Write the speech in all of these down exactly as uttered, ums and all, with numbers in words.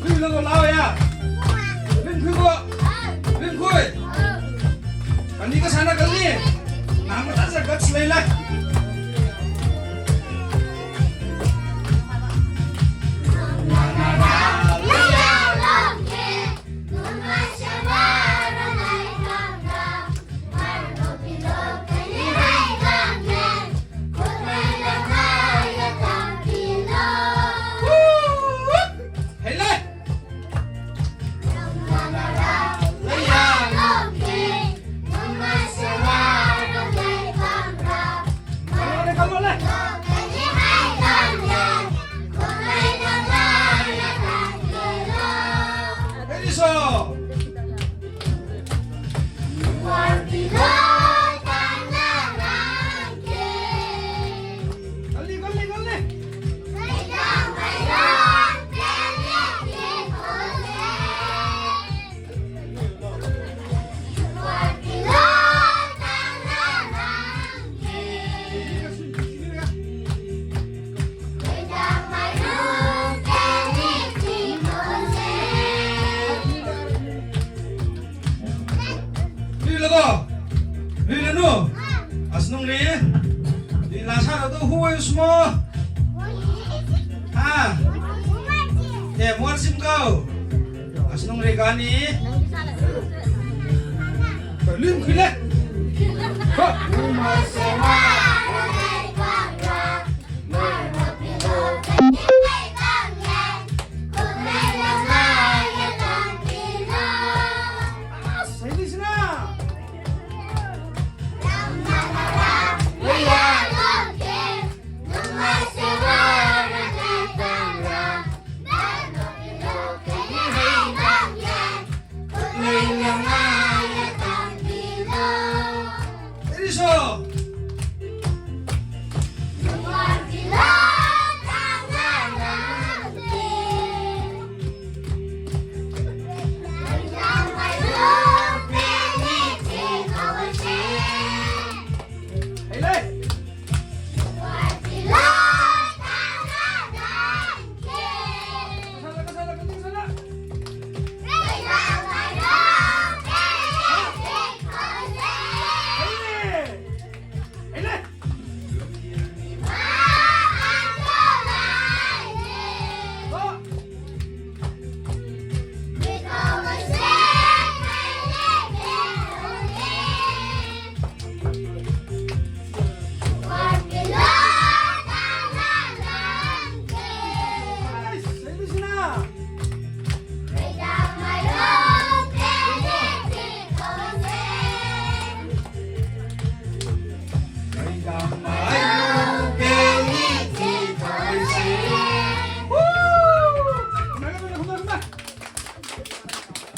Lui lo lao ya. Lui khui ko. Lui khui. Ani ka sana kali. Nama tak sa guts lai lai. Lui lago. Lui lanu. Asnung ri. Lui la sa tu hu yu smo. Ha. Ye, muar sim kau. Asnung ri kani. Lui khui le. Ha.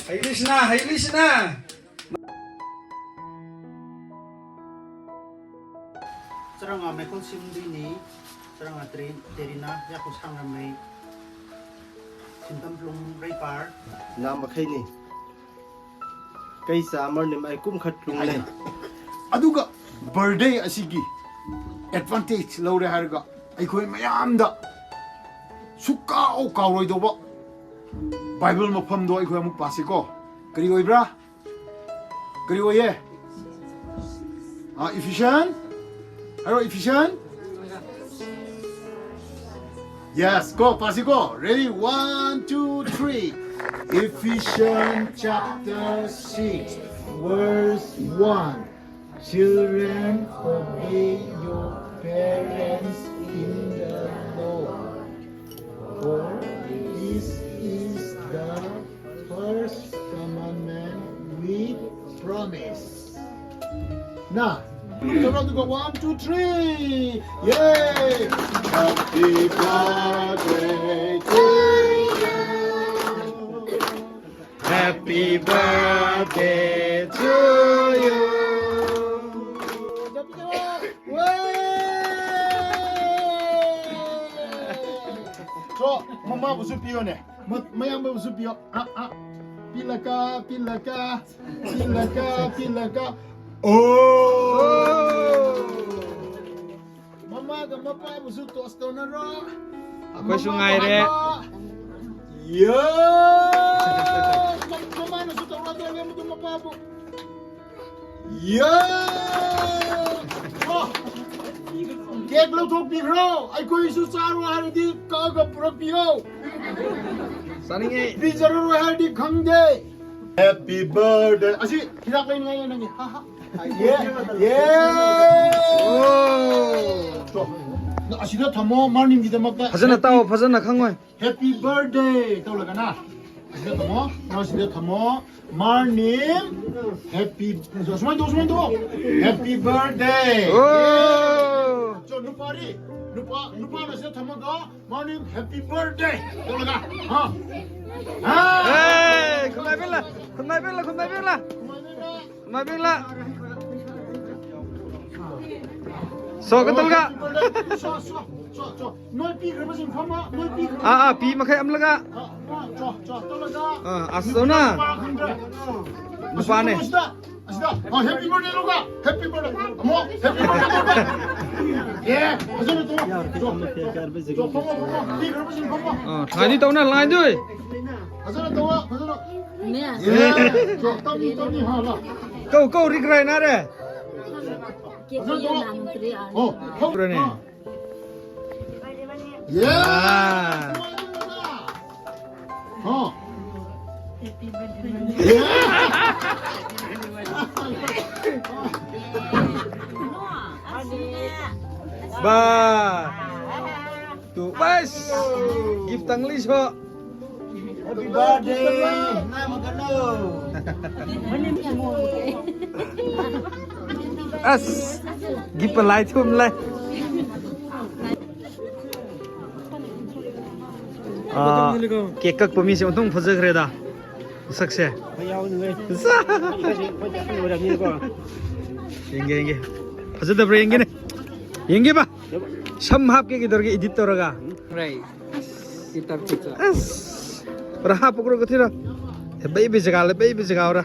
ꯍꯩꯂꯤꯁꯤꯅ, ꯍꯩꯂꯤꯁꯤꯅ꯫ ꯆꯔꯪ ꯃꯦꯀꯣꯜ ꯁꯤꯝꯗꯨꯏꯅꯤ, ꯆꯔꯪ ꯇ꯭ꯔꯤ-, ꯇꯦꯔꯤꯅꯥ, ꯌꯥꯀꯨ ꯁꯥꯡꯔꯝꯃꯩ, ꯁꯤꯟꯇꯝ ꯄ꯭ꯂꯨꯝ ꯔꯩꯄꯥꯔ꯫ ꯅꯥ ꯃꯈꯩꯅꯤ꯫ ꯀꯩ ꯆꯥ ꯑꯃꯔꯅꯤꯝ ꯑꯩ ꯀꯨꯝꯈꯠ ꯂꯨꯡꯂꯦ꯫ ꯑꯗꯨꯒ ꯕꯔꯗꯦ ꯑꯁꯤꯒꯤ ꯑꯦꯗꯚꯥꯟꯇꯦꯖ ꯂꯧꯔꯦ ꯍꯥꯏꯔꯒ ꯑꯩꯈꯣꯏ ꯃꯌꯥꯝꯗ ꯁꯨꯛꯀꯥꯎ ꯀꯥꯎꯔꯣꯏꯗꯧꯕ ꯕꯥꯏꯕꯜ ꯃꯐꯝꯗꯣ ꯑꯩꯈꯣꯏ ꯑꯃꯨꯛ ꯄꯥꯁꯤꯀꯣ꯫ ꯀꯔꯤ ꯑꯣꯏꯕ꯭ꯔꯥ? ꯀꯔꯤ ꯑꯣꯏꯌꯦ? ꯑꯥ, Ephesians? ꯍꯥꯏꯔꯣ, Ephesians? Yes, go, ꯄꯥꯁꯤꯀꯣ. Ready? One, two, three. Ephesians chapter six, verse one. Children, obey your parents in the Lord, for this is the first commandment with promise. Now, one, two, three. Yay! Happy birthday to you. Happy birthday to you. 저, ꯃꯃꯥꯕꯨꯁꯨ ꯄꯤꯌꯣꯅꯦ. ꯃ-, ꯃꯌꯥꯝꯕꯕꯨꯁꯨ ꯄꯤꯌꯣ. ꯑꯥ, ꯑꯥ. ꯄꯤꯂꯀ, ꯄꯤꯂꯀ, ꯄꯤꯂꯀ, ꯄꯤꯂꯀ. ꯑꯣ! ꯃꯃꯥꯒ ꯃꯄꯥꯕꯨꯁꯨ toss ꯇꯧꯅꯔꯣ꯫ ꯑꯩꯈꯣꯏꯁꯨ ꯃꯃꯥꯕꯨ ꯉꯥꯏꯔꯦ꯫ ꯍꯥꯏꯕ꯫ Yes! ꯃꯃꯥꯅꯁꯨ ꯇꯧꯔꯗꯣꯏꯅꯦ ꯃꯗꯨ ꯃꯄꯥꯕꯨ꯫ Yes! ꯑꯣ! Cake ꯂꯧꯊꯣꯛꯄꯤꯈ꯭ꯔꯣ꯫ ꯑꯩꯈꯣꯏꯁꯨ ꯆꯥꯔꯣ ꯍꯥꯏꯔꯗꯤ ꯀꯛꯑꯒ ꯄꯨꯔꯛꯄꯤꯌꯣ꯫ ꯆꯥꯅꯤꯡꯉꯦ꯫ ꯄꯤꯖꯔꯔꯣꯏ ꯍꯥꯏꯔꯗꯤ ꯈꯪꯗꯦ꯫ Happy birthday. ꯑꯁꯤ ꯍꯤꯗꯥꯛ ꯂꯩꯅꯤꯡꯉꯥꯏꯅꯦ ꯅꯪꯒꯤ꯫ ꯍꯥ, ꯍꯥ꯫ ꯌꯦ, ꯌꯦ꯫ ꯑꯣ꯫ ꯇꯣ, ꯑꯁꯤꯗ ꯊꯝꯃꯣ, ꯃꯥꯔꯅꯤꯝꯒꯤꯗꯃꯛꯇ꯫ ꯐꯖꯅ ꯇꯥꯎ, ꯐꯖꯅ ꯈꯪꯉꯣꯏ꯫ Happy birthday ꯇꯧꯔꯒꯅ ꯑꯁꯤꯗ ꯊꯝꯃꯣ, ꯅꯪ ꯑꯁꯤꯗ ꯊꯝꯃꯣ꯫ ꯃꯥꯔꯅꯤꯝ, happy, ꯁꯨꯃꯥꯏꯅ ꯇꯧ, ꯁꯨꯃꯥꯏꯅ ꯇꯧ꯫ Happy birthday. ꯑꯣ꯫ ꯆꯣ, ꯅꯨꯄꯥꯔꯤ, ꯅꯨꯄꯥ, ꯅꯨꯄꯥꯅ ꯑꯁꯤꯗ ꯊꯝꯃꯒ, ꯃꯥꯔꯅꯤꯝ, happy birthday ꯇꯧꯔꯒ꯫ ꯍꯥ? ꯍꯥ? ꯑꯦ, ꯈꯨꯂꯥꯏꯕꯤꯜꯂ꯫ ꯈꯨꯟꯃꯥꯏꯕꯦꯟꯂ, ꯈꯨꯟꯃꯥꯏꯕꯦꯟꯂ꯫ ꯈꯨꯟꯃꯥꯏꯕꯦꯟꯂ꯫ ꯁꯣ, ꯀꯇꯜꯒ꯫ ꯁꯣ, ꯁꯣ, ꯁꯣ, ꯁꯣ꯫ ꯅꯣꯏ ꯄꯤꯈ꯭ꯔꯕꯁꯤꯡ ꯐꯝꯃꯣ, ꯅꯣꯏ ꯄꯤꯈ꯭ꯔꯕ꯫ ꯑꯥ, ꯑꯥ, ꯄꯤ ꯃꯈꯩ ꯑꯝꯂꯒ꯫ ꯑꯥ, ꯑꯥ, ꯆꯣ, ꯆꯣ, ꯇꯧꯔꯒ꯫ ꯑꯥ, ꯑꯁ, ꯇꯧꯅ꯫ ꯅꯨꯄꯥ ꯈꯪꯗ꯭ꯔꯦ꯫ ꯅꯨꯄꯥꯅꯦ꯫ ꯑꯁꯤꯗ, ꯑꯁꯤꯗ꯫ ꯑꯥ, happy birthday ꯂꯧꯒ꯫ Happy birthday꯫ ꯑꯃꯨꯛ, happy birthday ꯂꯧꯒ꯫ ꯑꯦ, ꯐꯖꯅ ꯇꯧ꯫ ꯆꯣ, ꯆꯣ, ꯆꯣ, ꯐꯝꯃꯣ, ꯐꯝꯃꯣ꯫ ꯄꯤꯈ꯭ꯔꯕꯁꯤꯡ ꯐꯝꯃꯣ꯫ ꯑꯥ, ꯊꯥꯏꯗꯤ ꯇꯧꯅ, ꯂꯥꯏꯗꯨꯏ꯫ ꯐꯖꯅ ꯇꯧ, ꯐꯖꯅ꯫ ꯅꯦ꯫ ꯑꯦ, ꯆꯣ, ꯇꯧꯅꯤ, ꯇꯧꯅꯤ, ꯍꯥ, ꯍꯥ꯫ ꯀꯧ, ꯀꯧ, ꯔꯤꯒ꯭ꯔꯥꯏ ꯅꯥꯔꯦ꯫ ꯐꯖꯅ ꯇꯧ꯫ ꯑꯣ, ꯍꯧ-, ꯔꯅꯦ꯫ ꯑꯥ꯫ ꯌꯦ! ꯑꯥ꯫ ꯍꯣ꯫ ꯌꯦ! ꯕꯥ꯫ Two, bus. Gift ꯇꯪꯂꯤꯁꯣ꯫ Happy birthday. ꯉꯥꯏ ꯃꯈꯜꯂꯣ꯫ ꯑꯁ, gift ꯂꯥꯏ ꯊꯨꯝ ꯂꯩ꯫ ꯑꯥ, cake ꯀꯛꯄ ꯃꯤꯁꯦ ꯑꯣꯟꯊꯣꯛ ꯐꯖꯈ꯭ꯔꯦꯗ, ꯃꯁꯛꯁꯦ꯫ ꯌꯦꯡꯒꯦ, ꯌꯦꯡꯒꯦ꯫ ꯐꯖꯗꯕ꯭ꯔꯥ ꯌꯦꯡꯒꯦꯅꯦ꯫ ꯌꯦꯡꯒꯦꯕ꯫ ꯁꯝ ꯍꯥꯞꯀꯦ ꯀꯩꯗꯧꯔꯒꯦ, edit ꯇꯧꯔꯒ꯫ ꯑꯁ꯫ ꯄꯨꯔꯥ ꯍꯥꯞꯄꯨꯀ꯭ꯔꯣ ꯀꯊꯤꯔꯣ꯫ ꯍꯦꯕꯩ ꯕꯤ ꯖꯒꯥ ꯂꯦ, ꯕꯩ ꯕꯤ ꯖꯒꯥ ꯑꯣꯔ꯫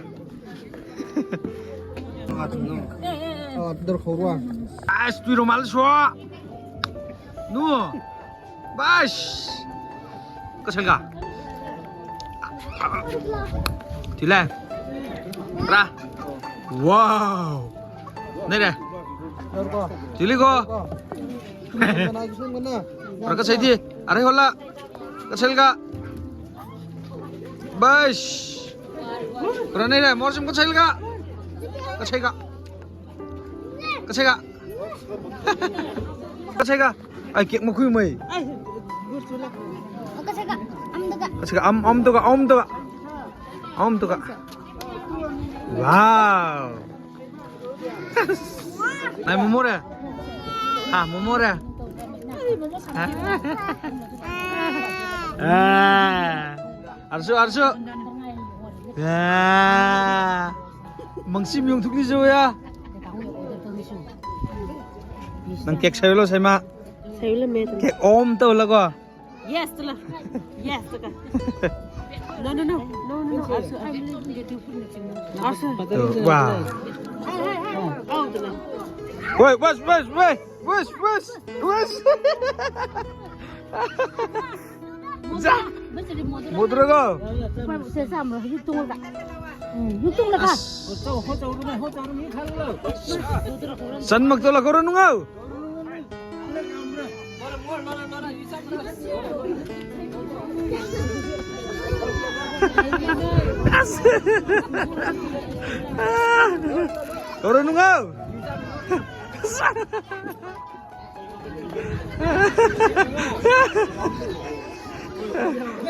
ꯑꯁ, ꯇꯨꯏꯔꯣ ꯃꯥꯜ ꯁꯣ꯫ ꯅꯨ꯫ ꯕꯁ꯫ ꯀꯁꯪꯒ꯫ ꯊꯤꯂꯦ꯫ ꯔꯥ꯫ ꯋꯥꯎ꯫ ꯅꯩꯔꯦ꯫ ꯊꯤꯂꯤꯀꯣ꯫ ꯄꯨꯔꯥ ꯀꯁꯩꯗꯤ꯫ ꯑꯔꯩ ꯍꯣꯜꯂ꯫ ꯀꯁꯦꯜꯒ꯫ ꯕꯁ꯫ ꯄꯨꯔꯥ ꯅꯩꯔꯦ꯫ ꯃꯣꯔꯁꯤꯝ ꯀꯁꯦꯜꯒ꯫ ꯀꯁꯩꯒ꯫ ꯀꯁꯩꯒ꯫ ꯀꯁꯩꯒ꯫ ꯑꯩ cake ꯃꯈꯨꯏ ꯃꯩ꯫ ꯀꯁꯩꯒ꯫ ꯑꯝꯗꯒ꯫ ꯀꯁꯩꯒ꯫ ꯑꯝ, ꯑꯝꯗꯒ, ꯑꯝꯗꯒ꯫ ꯑꯝꯗꯒ꯫ ꯋꯥꯎ꯫ ꯅꯥꯏ ꯃꯣꯃꯣꯔꯦ? ꯍꯥ, ꯃꯣꯃꯣꯔꯦ? ꯍꯥ? ꯑꯥ꯫ ꯑꯔꯁꯨ, ꯑꯔꯁꯨ꯫ ꯑꯦ, ꯃꯪꯁꯤꯝ ꯌꯣꯡꯊꯣꯛꯅꯤꯁꯨ ꯌꯥ꯫ ꯅꯪ cake ꯁꯥꯏꯌꯨꯂꯣ, ꯁꯥꯏꯃ꯫ ꯁꯥꯏꯌꯨꯂꯣ, May. Cake Om ꯇꯧꯂꯒꯣ꯫ Yes, ꯇꯨꯂ꯫ Yes, ꯇꯨꯀ꯫ No, no, no. No, no, no. Also, I'm leaving the two food mixing. Also. ꯇꯨ, ꯋꯥ꯫ Hey, hey, hey. Oh, ꯇꯨꯂ꯫ ꯋꯦ, ꯋꯦꯁ, ꯋꯦꯁ, ꯋꯦꯁ, ꯋꯦꯁ, ꯋꯦꯁ, ꯋꯦꯁ꯫ ꯖꯥ꯫ ꯃꯨꯗ꯭ꯔꯒꯣ꯫ ꯁꯦ, ꯆꯥꯝꯃ ꯍꯧꯖꯤꯛ ꯇꯨꯡꯉꯒ꯫ ꯎꯝ, ꯍꯧꯖꯤꯛ ꯇꯨꯡꯂꯒ꯫ ꯑꯁ꯫ ꯆꯟꯃꯛꯇꯣ ꯂꯧꯈꯠꯔꯣ ꯅꯨꯡꯉꯥꯎ꯫ ꯇꯧꯔꯅꯨ ꯉꯥꯎ꯫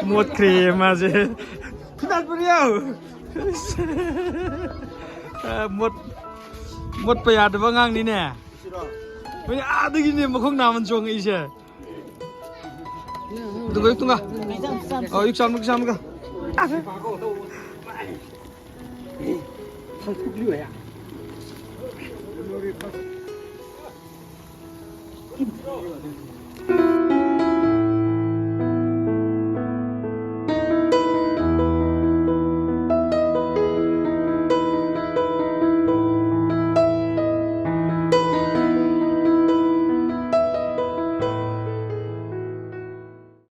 ꯃꯣꯠꯈ꯭ꯔꯦ ꯃꯥꯁꯦ꯫ ꯈꯨꯗꯥꯛꯄꯨꯔꯤ ꯌꯥꯎ꯫ ꯃꯣꯠ-, ꯃꯣꯠꯄ ꯌꯥꯗꯕ ꯑꯉꯥꯡꯅꯤꯅꯦ꯫ ꯍꯣꯏ, ꯑꯥꯗꯒꯤꯅꯦ ꯃꯈꯣꯡ ꯅꯥꯝꯃ ꯆꯣꯡꯉꯛꯏꯁꯦ꯫ ꯑꯗꯨꯒ ꯇꯨꯡꯒ꯫ ꯑꯣ, ꯌꯨꯛ ꯆꯥꯝꯂꯒ, ꯆꯥꯝꯂꯒ꯫